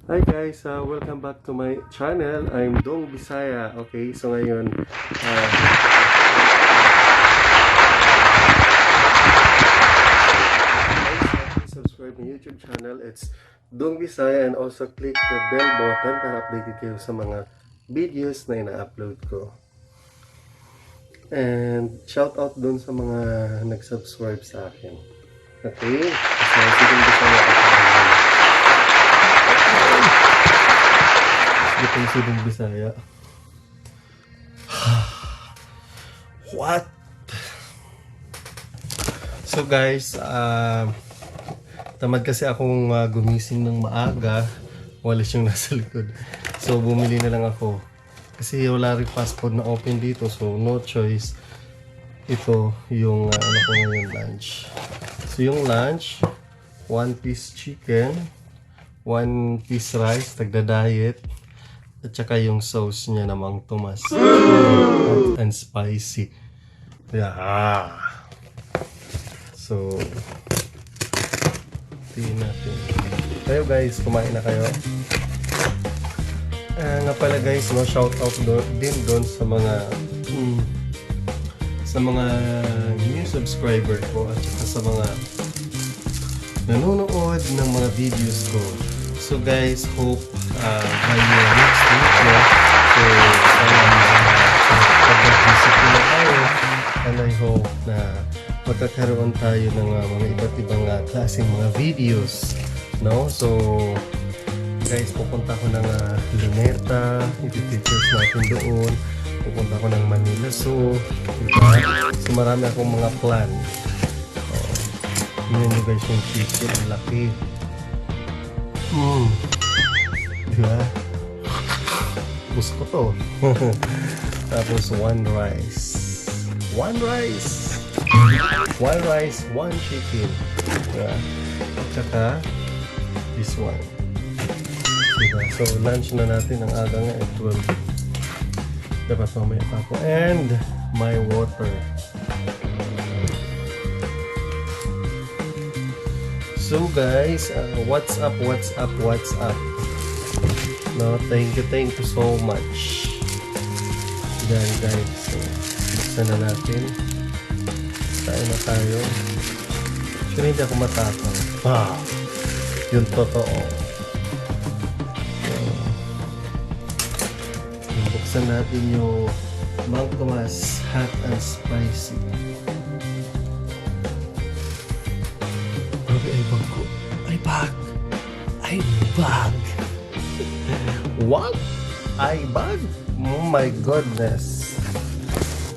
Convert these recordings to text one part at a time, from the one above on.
Hi guys, welcome back to my channel. I'm Dong Bisaya. Okay, so ngayon, please subscribe my YouTube channel. It's Dong Bisaya, and also click the bell button para updated kayo sa mga videos na ina-upload ko. And shout out dun sa mga nag-subscribe sa akin. Okay, so sige Bisaya ako. Itong sidong Bisaya. What? So guys, tamad kasi akong gumising ng maaga. Walis yung nasa likod. So bumili na lang ako. Kasi wala rin fast food na open dito. So no choice. Ito yung ano ko ngayon, lunch. So yung lunch, 1 piece chicken, 1 piece rice, tagda-diet. At saka yung sauce niya namang tumas. Hot and spicy. Yeah. So, tingnan natin. Kayo guys, kumain na kayo. Nga pala guys, no, shout out din doon sa mga new subscriber ko at saka sa mga nanonood ng mga videos ko. So guys, hope by next week, no? So pag-visit ko na tayo, and I hope na magkakaroon tayo ng mga iba't ibang klaseng mga videos, no? So guys, pupunta ko ng Luneta, iti-teachers natin doon, pupunta ko ng Manila, so diba? So marami akong mga plan. Yun nyo guys yung chicken, laki. Diba? Gusto ko to. Tapos one rice, 1 chicken, diba? At saka this one, diba? So lunch na natin. Ang aga nga at 12, dapat mamaya pa ako. And my water. So guys, what's up? No, thank you so much. Yan guys, so buksan na natin. Kain na tayo. Sure, hindi ako matapang. Yung totoo. Buksan natin yung Mang Tomas hot and spicy. Ay bag. What? Ay bag? Oh my goodness.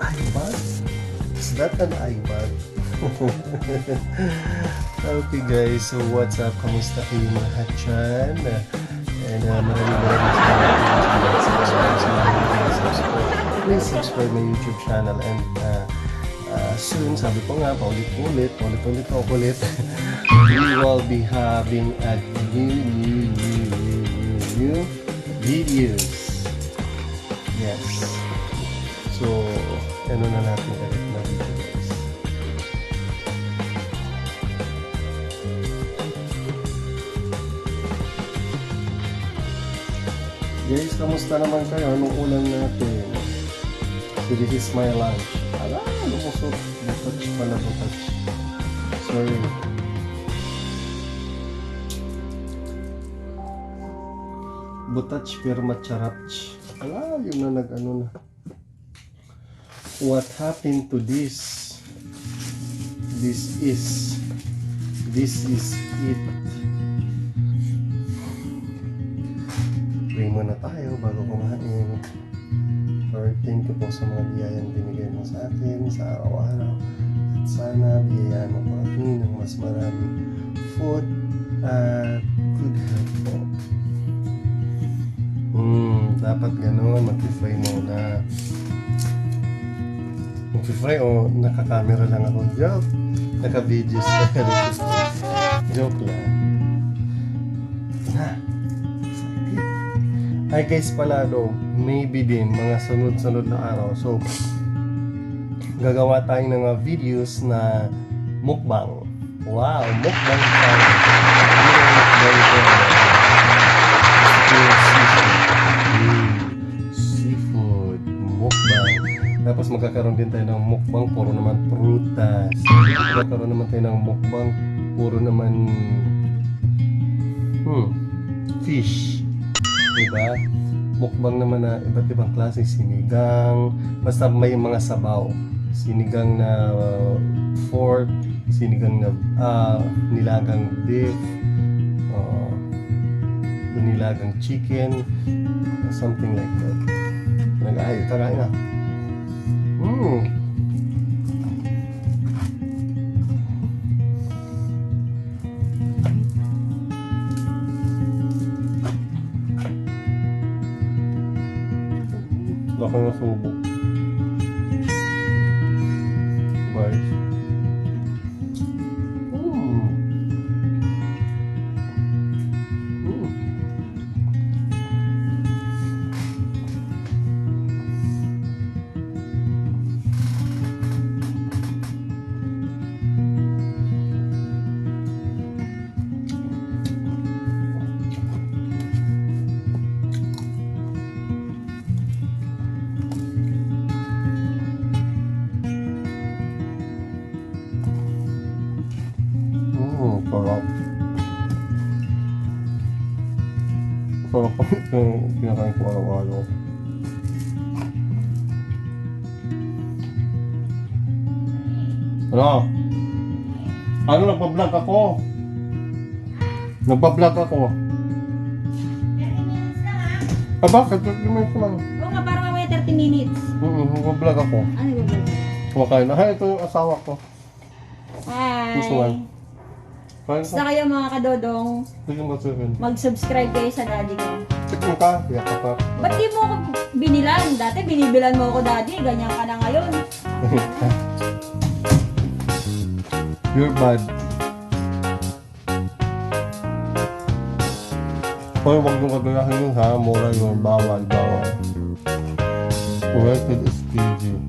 Ay bag? Is that an ay bag? Okay guys, so what's up? Kamusta kayo mga dyan? And maraming please subscribe my YouTube channel, and soon, sabi ko nga, paulit-ulit ako ulit. We will be having a new videos. Yes. So, ano na natin ulit na video guys. Guys, kamusta naman kayo? Anong ulam natin? So, this is my lunch. Ala, lumusot. Butach pala, butach. Sorry. Butach pero macharach. Ala, yun na nag-ano na. What happened to this? This is it. Pray muna tayo bago kumain. Lord, thank you po sa mga biyayang binigay mo sa atin sa araw-araw. At sana biyayaan mo po kami ng mas maraming food at good health po. Dapat gano'n, mag-fry muna. Mag-fry o naka-camera lang ako. Joke! Naka-videos na ka. Joke lang. Hi guys pala, maybe din mga sunod-sunod na araw. So, gagawa tayo ng videos na mukbang. Wow, mukbang tayo. Mukbang tayo. magkakaroon din tayo ng mukbang, puro naman prutas. Magkakaroon naman tayo ng mukbang, puro naman fish. Diba? Mukbang naman na iba't ibang klase, sinigang, basta may mga sabaw. Sinigang na pork, sinigang na nilagang beef, nilagang chicken, something like that. Kakain na. Laki na subo. Guys. Sarap. Sarap pa yung pinakain ko araw-araw. Ano? Ano, nagpa-vlog ako? Nagpa-vlog ako. 30 minutes lang ha? Ah, bakit? 30 minutes lang. Oo nga, parang mamaya 30 minutes. Nagpa-vlog ako. Ano ba ba? Kumakain na. Hay, ito yung asawa ko. This Hi! one. Kain Basta ka. kayo mga kadodong, Sige mo sa'yo. mag-subscribe kayo sa daddy ko. Sige ka. Kaya ka pa. Ba't di mo ako binilan? Dati binibilan mo ako daddy, ganyan ka na ngayon. You're bad. Hoy, wag mong kagayahin yun ha. Mura yun. Bawal. Rated is PG.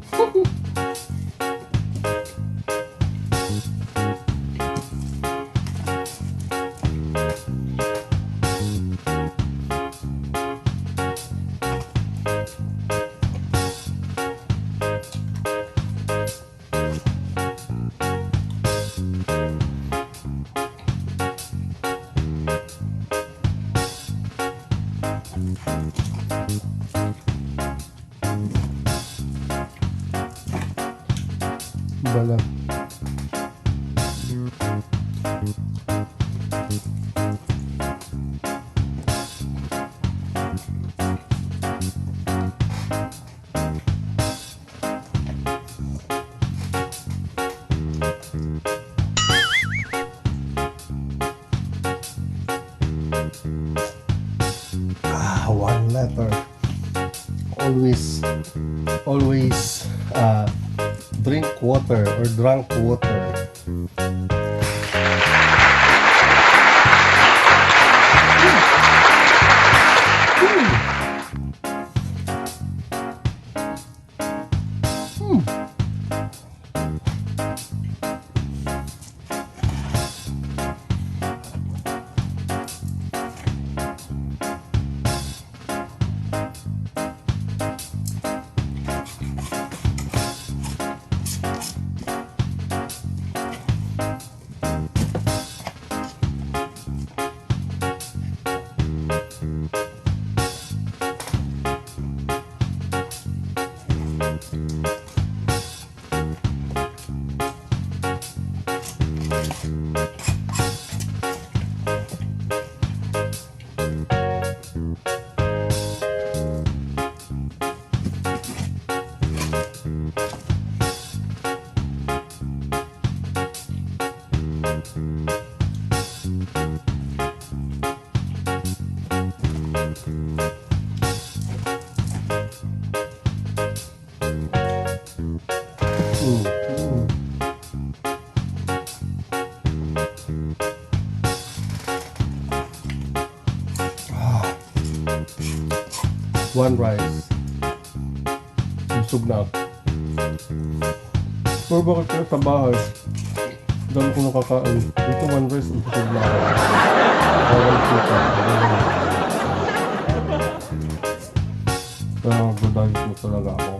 Balat. One letter. Always drink water or drank water. One rice. Busog na ako. Pero bakit kaya sa bahay? Dami ko nakakain. Dito one rice, busog na ako. Bawal kita. Pero mag-diet mo talaga ako.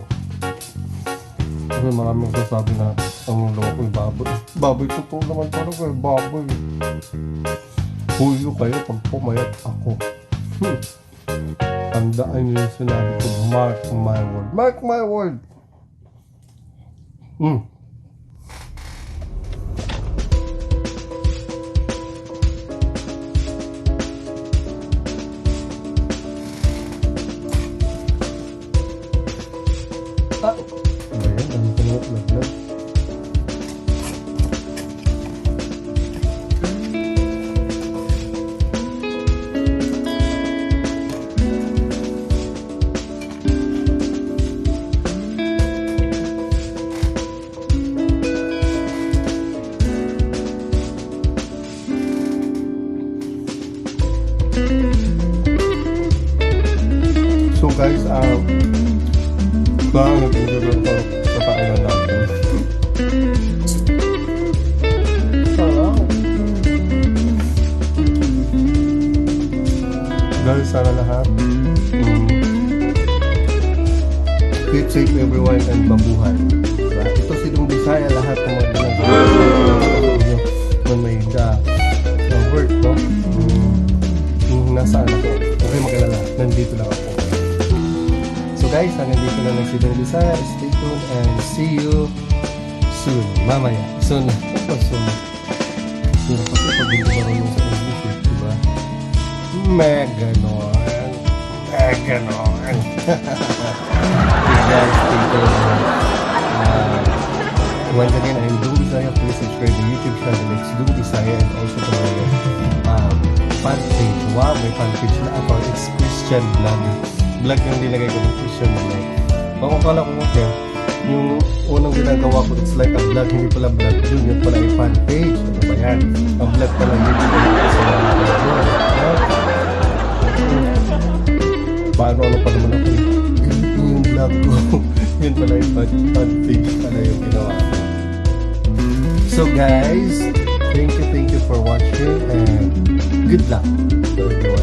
Kasi marami nagsasabi na ang lawa ko yung baboy. Baboy, totoo naman talaga yung baboy. Huyo kayo pag pumayat ako. Tandaan niyo yung sinabi ko, mark my word. Mark my word! Ah! Ba yan? Ano ko na laglag? So guys, bakit nagdudod ko sa kainan natin? Sarap! Guys, sana lahat keep safe everyone and mabuhay. Diba? Ito silong Bisaya lahat ng mga ginagawa when may work, no? Nasaan ako? Okay, magalala. Nandito lang ako. So guys, hanggang dito na lang silong Bisaya. Stay tuned and see you soon. Mamaya. Soon. Ako soon. Soon. Kasi pag hindi marunong sa English, diba? Meganon. Meganon. Okay guys, stay tuned. Once again, I'm Dung Bisaya. Please subscribe to YouTube channel. It's Dung Bisaya and also to my fan page. Wow, may fan page na ako. It's Christian Vlog. Vlog yung nilagay ko ng Christian Vlog. Kung akala ko okay, yung unang ginagawa ko, it's like a vlog, hindi pala vlog. Yun pala yung fan page. Ano ba yan? Ang vlog pala yun. Paano pa naman ako? Yung vlog ko. Yun pala yung fan page pala yung ginawa ko. So guys, thank you for watching and good luck to everyone.